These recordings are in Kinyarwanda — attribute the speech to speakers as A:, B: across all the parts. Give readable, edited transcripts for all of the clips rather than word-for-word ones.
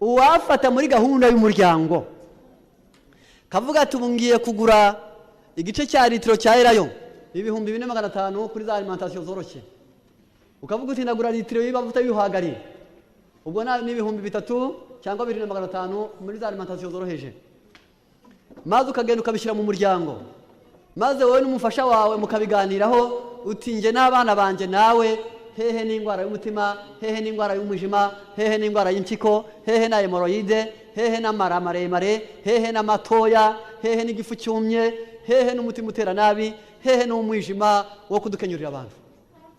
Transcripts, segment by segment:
A: Uwafata muri gahunda y'umuryango kavuga ati ubu ngiye kugura igice cya litiro cya elayo 4500 kuri za alimentation zoroshye, ukavuga uti ndagura litiro y'amavuta y'ibihwagari, ubwo ni 3000 cyangwa 2500 muri za alimentation zoroheje, maze ukagenda ukabishyira mu muryango, maze wowe n'umufasha wawe mukabiganiraho uti nge n'abana banjye nawe, hehe n'indwara y'umutima, hehe n'indwara y'umwijima, hehe n'indwara y'impyiko, hehe na hemoroide, hehe n'amara maremare, hehe n'amatoya, hehe n'igifu cyumye, hehe n'umutima utera nabi, hehe n'umwijima wo kudukenyurira abantu.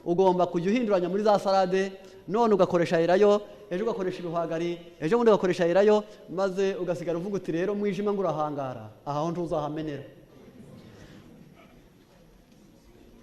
A: Ugomba kujya uhinduranya muri za salade, none ugakoresha elayo, ejo ugakoresha ibihwagari, ejo bundi ugakoresha elayo, maze ugasigara uvuga uti rero umwijima ngo urahangara, aha ho ntuzahamenera.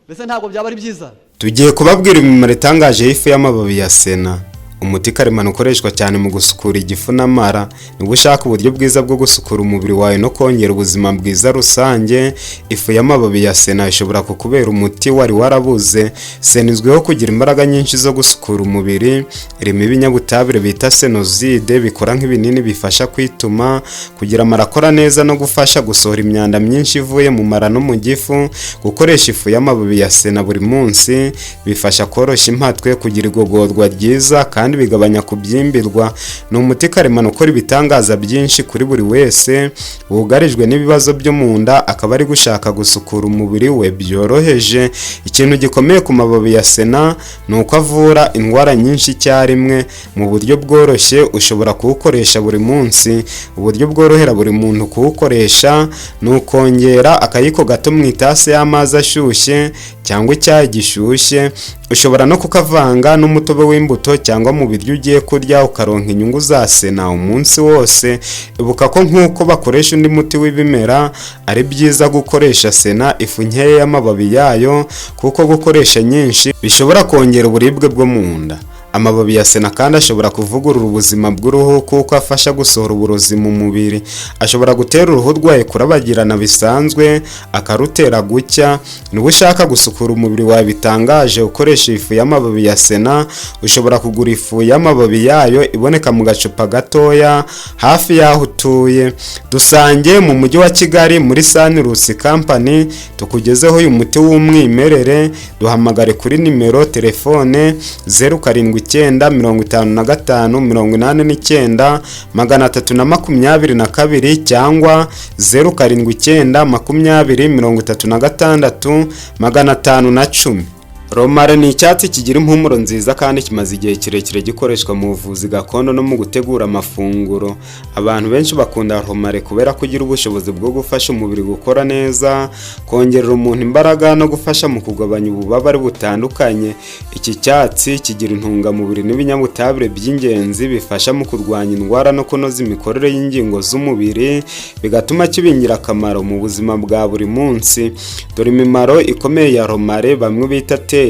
A: Mbese ntabwo byaba ari byiza?
B: Tugiye kubabwira imimaro itangaje y'ifu y'amababi ya sena, umuti karemano ukoreshwa cyane mu gusukura igifu n'amara. Niba ushaka uburyo bwiza bwo gusukura umubiri wawe no kongera ubuzima bwiza rusange, ifu y'amababi ya sena ishobora kukubera umuti wari warabuze. Sena izwiho kugira imbaraga nyinshi zo gusukura umubiri, irimo ibinyabutabire bita senozide bikora nk'ibinini bifasha kwituma, kugira amara akora neza no gufasha gusohora imyanda myinshi ivuye mu mara no mu gifu. Gukoresha ifu y'amababi ya sena buri munsi bifasha koroshya impatwe, kugira igogorwa ryiza kandi bigabanya kubyimbirwa. Ni umuti karemano ukora ibitangaza byinshi kuri buri wese wugarijwe n'ibibazo byo mu nda, akaba ari gushaka gusukura umubiri we byoroheje. Ikintu gikomeye ku mababi ya sena ni uko avura indwara nyinshi icyarimwe mu buryo bworoshye. Ushobora kuwukoresha buri munsi. Uburyo bworohera buri muntu kuwukoresha ni ukongera akayiko gato mu itasi y'amazi ashyushye cyangwa icyayi gishyushye. Ushobora no kukavanga n'umutobe w'imbuto cyangwa mu biryo ugiye kurya, ukaronka inyungu za sena umunsi wose. Ibuka ko nk'uko bakoresha undi muti w'ibimera, ari byiza gukoresha sena ifu nkeya y'amababi yayo, kuko gukoresha nyinshi bishobora kongera uburibwe bwo mu nda. Amababi ya sena kandi ashobora kuvugurura ubuzima bw'uruhu, kuko afasha gusohora uburozi mu mubiri. Ashobora gutera uruhu rwawe kurabagirana bisanzwe, akarutera gucya. Niba ushaka gusukura umubiri wawe bitangaje ukoresha ifu y'amababi ya sena, ushobora kugura ifu y'amababi yayo iboneka mu gacupa gatoya hafi y'aho utuye. Dusange mu mujyi wa Kigali muri Sanirus Company, tukugezeho uyu muti w'umwimerere. Duhamagare kuri nimero telefone 079 55 89 322 cyangwa 079 20 36 510. Romare ni icyatsi kigira impumuro nziza kandi kimaze igihe kirekire gikoreshwa mu buvuzi gakondo no mu gutegura amafunguro. Abantu benshi bakunda romare kubera ko igira ubushobozi bwo gufasha umubiri gukora neza, kongerera umuntu imbaraga no gufasha mu kugabanya ububabare butandukanye. Iki cyatsi kigira intungamubiri n'ibinyabutabire by'ingenzi bifasha mu kurwanya indwara no kunoza imikorere y'ingingo z'umubiri, bigatuma kiba ingirakamaro mu buzima bwa buri munsi. Dore imimaro ikomeye ya romare, bamwe bita teyi,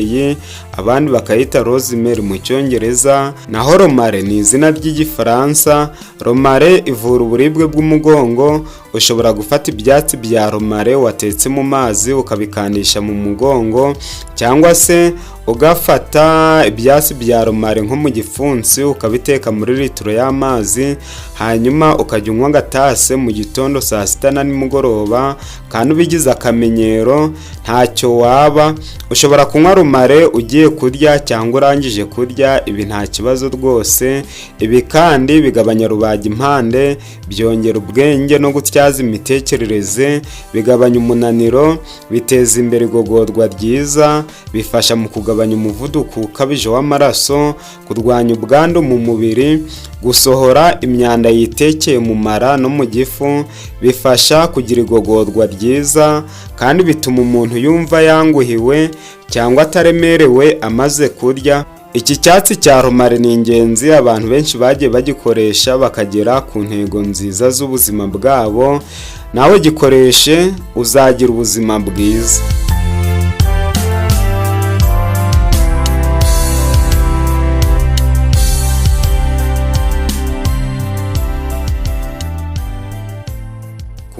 B: abandi bakayita rosemary mu cyongereza, naho romare ni izina ry'igifaransa. Romare ivura uburibwe bw'umugongo. Ushobora gufata ibyatsi bya romare watetse mu mazi ukabikandisha mu mugongo, cyangwa se ugafata ibyatsi bya romare nko mu gipfunsi ukabiteka muri litiro y'amazi, hanyuma ukajya unywa agatase mu gitondo, saa sita na nimugoroba, kandi ubigize akamenyero ntacyo waba. Ushobora kunywa romare ugiye kurya cyangwa urangije kurya, ibi nta kibazo rwose. Ibi kandi bigabanya rubagimpande, byongera ubwenge no gutyaza imitekerereze, bigabanya umunaniro, biteza imbere igogorwa ryiza, bifasha mu kugabanya umuvuduko ukabije w'amaraso, kurwanya ubwandu mu mubiri, gusohora imyanda yitekeye mu mara no mu gifu, bifasha kugira igogorwa ryiza, kandi bituma umuntu yumva yanguhiwe cyangwa ataremerewe amaze kurya. Iki cyatsi cya romare ni ingenzi, abantu benshi bagiye bagikoresha bakagera ku ntego nziza z'ubuzima bwabo. Nawe gikoreshe uzagira ubuzima bwiza.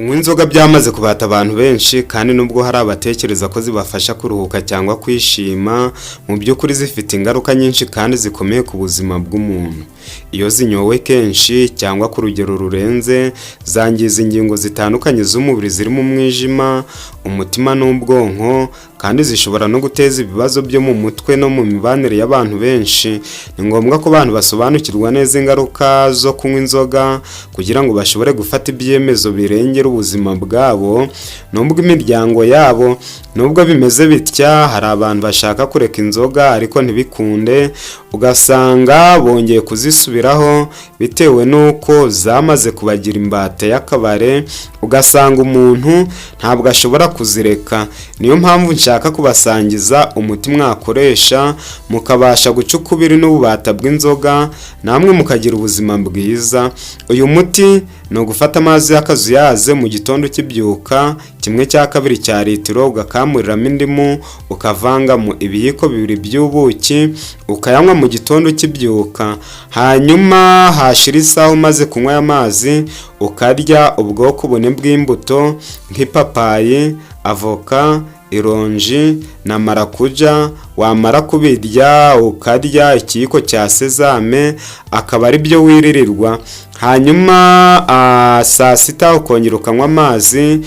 B: Kunywa inzoga byamaze kubata abantu benshi, kandi nubwo hari abatekereza ko zibafasha kuruhuka cyangwa kwishima, mu by'ukuri zifite ingaruka nyinshi kandi zikomeye ku buzima bw'umuntu. Iyo zinyowe kenshi cyangwa ku rugero rurenze, zangiza ingingo zitandukanye z'umubiri zirimo umwijima, umutima n'ubwonko, kandi zishobora no guteza ibibazo byo mu mutwe no mu mibanire y'abantu benshi. Ni ngombwa ko abantu basobanukirwa neza ingaruka zo kunywa inzoga kugira ngo bashobore gufata ibyemezo birengera ubuzima bwabo n'ubw'imiryango yabo. Nubwo bimeze bitya, hari abantu bashaka kureka inzoga ariko ntibikunde, ugasanga bongeye kuzisubiraho bitewe n'uko zamaze kubagira imbata y'akabare, ugasanga umuntu ntabwo ashobora kuzireka. Niyo mpamvu nshaka kubasangiza umuti mwakoresha mukabasha guca ukubiri n'ububata bw'inzoga, namwe mukagira ubuzima bwiza. Uyu muti ni ugufata amazi y'akazuyaze mu gitondo ukibyuka, 1/2 cya litiro, ugakamuriramo indimu, ukavangamo ibiyiko 2 by'ubuki, ukayanywa mu gitondo ukibyuka. Hanyuma hashira isaha umaze kunywa aya mazi, ukarya ubwoko bune bw'imbuto nk'ipapayi, avoka, ironji na marakuja. Wamara kubirya, ukarya ikiyiko cya sezame, akaba ari byo wiririrwa. Hanyuma saa sita ukongera ukanywa amazi.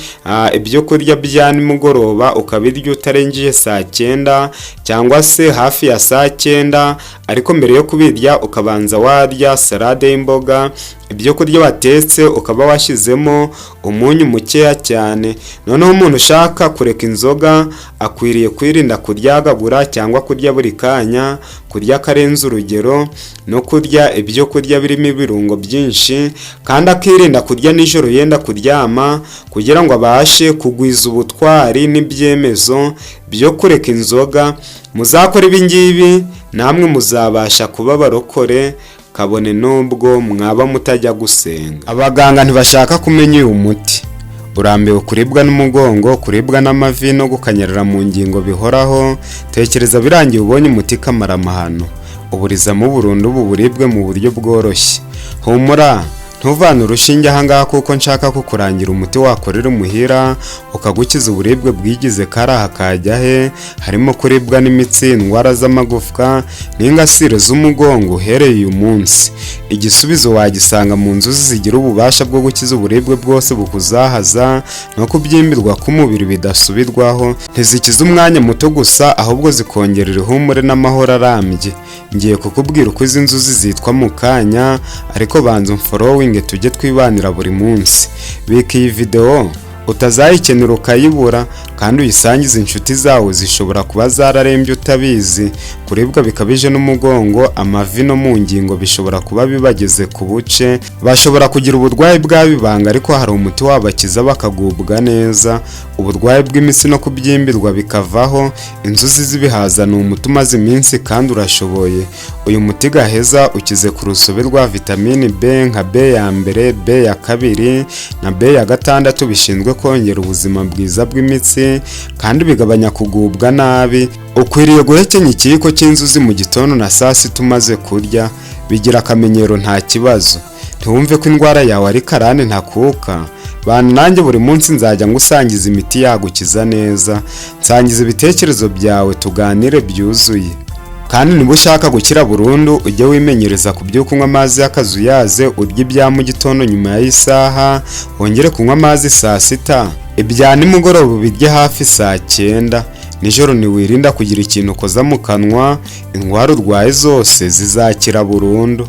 B: Ibyo kurya bya nimugoroba ukabirya utarengeje saa 9 cyangwa se hafi ya saa 9, ariko mbere yo kubirya ukabanza warya salade y'imboga. Ibyo kurya watetse ukaba washyizemo umunyu mukeya cyane. Noneho umuntu ushaka kureka inzoga akwiriye kwirinda kuryagagura cyangwa kurya buri kanya, kurya akarenza urugero no kurya ibyo kurya birimo ibirungo byinshi, kandi akirinda kurya nijoro yenda kuryama, kugira ngo abashe kugwiza ubutwari n'ibyemezo byo kureka inzoga. Muzakora ibi ngibi, namwe muzabasha kuba abarokore kabone n'ubwo mwaba mutajya gusenga. Abaganga ntibashaka kumenya uyu muti. Urambiwe kuribwa n'umugongo, kuribwa n'amavi no gukanyarara mu ngingo bihoraho? Tekereza birangiye ubonye umuti kamaramahano uburizamo burundu ubu buribwe mu buryo bworoshye. Humura, ntuvane urushinge ahangaha, kuko nshaka kukurangira umuti wakorera imuhira ukagukiza uburibwe bwigize karaha kajya he, harimo kuribwa n'imitsi, indwara z'amagufwa n'ingasire z'umugongo uhereye uyu munsi. Igisubizo wagisanga mu nzuzi zigira ububasha bwo gukiza uburibwe bwose bukuzahaza no kubyimbirwa k'umubiri bidasubirwaho. Ntizikiza umwanya muto gusa, ahubwo zikongerera ihumure n'amahoro arambye. Ngiye kukubwira uko izi nzuzi zitwa mu kanya, ariko banza umfollowinge tujye twibanira buri munsi. Bika iyi videwo utazayikenera ukayibura, kandi uyisangize inshuti zawe zishobora kuba zararembye utabizi. Kuribwa bikabije n'umugongo, amavi no mu ngingo bishobora kuba bibageze ku buce. Bashobora kugira uburwayi bw'abibanga, ariko hari umuti wabakiza bakagubwa neza, uburwayi bw'imitsi no kubyimbirwa bikavaho. Inzuzi z'ibihaza ni umuti umaze iminsi kandi urashoboye. Uyu muti gaheza ukize ku rusobe rwa vitamini B nka B ya mbere, B ya kabiri na B ya gatandatu, bishinzwe kongera ubuzima bwiza bw'imitsi kandi bigabanya kugubwa nabi. Ukwiriye guhekenya ikiyiko cy'inzuzi mu gitondo na saa sita umaze kurya. Bigira akamenyero, nta kibazo. Ntiwumve ko indwara yawe ari karande ntakuka. Bana nanjye buri munsi, nzajya ngusangiza imiti yagukiza neza. Nsangiza ibitekerezo byawe tuganire byuzuye. Kandi niba ushaka gukira burundu, ujye wimenyereza kubyuka unywa amazi y'akazuyaze, urya ibya mu gitondo nyuma y'isaha, wongere kunywa amazi saa sita, ibya nimugoroba ubirye hafi saa 9. Nijoro ntiwirinda kugira ikintu ukoza mu kanwa. Indwara urwaye zose zizakira burundu.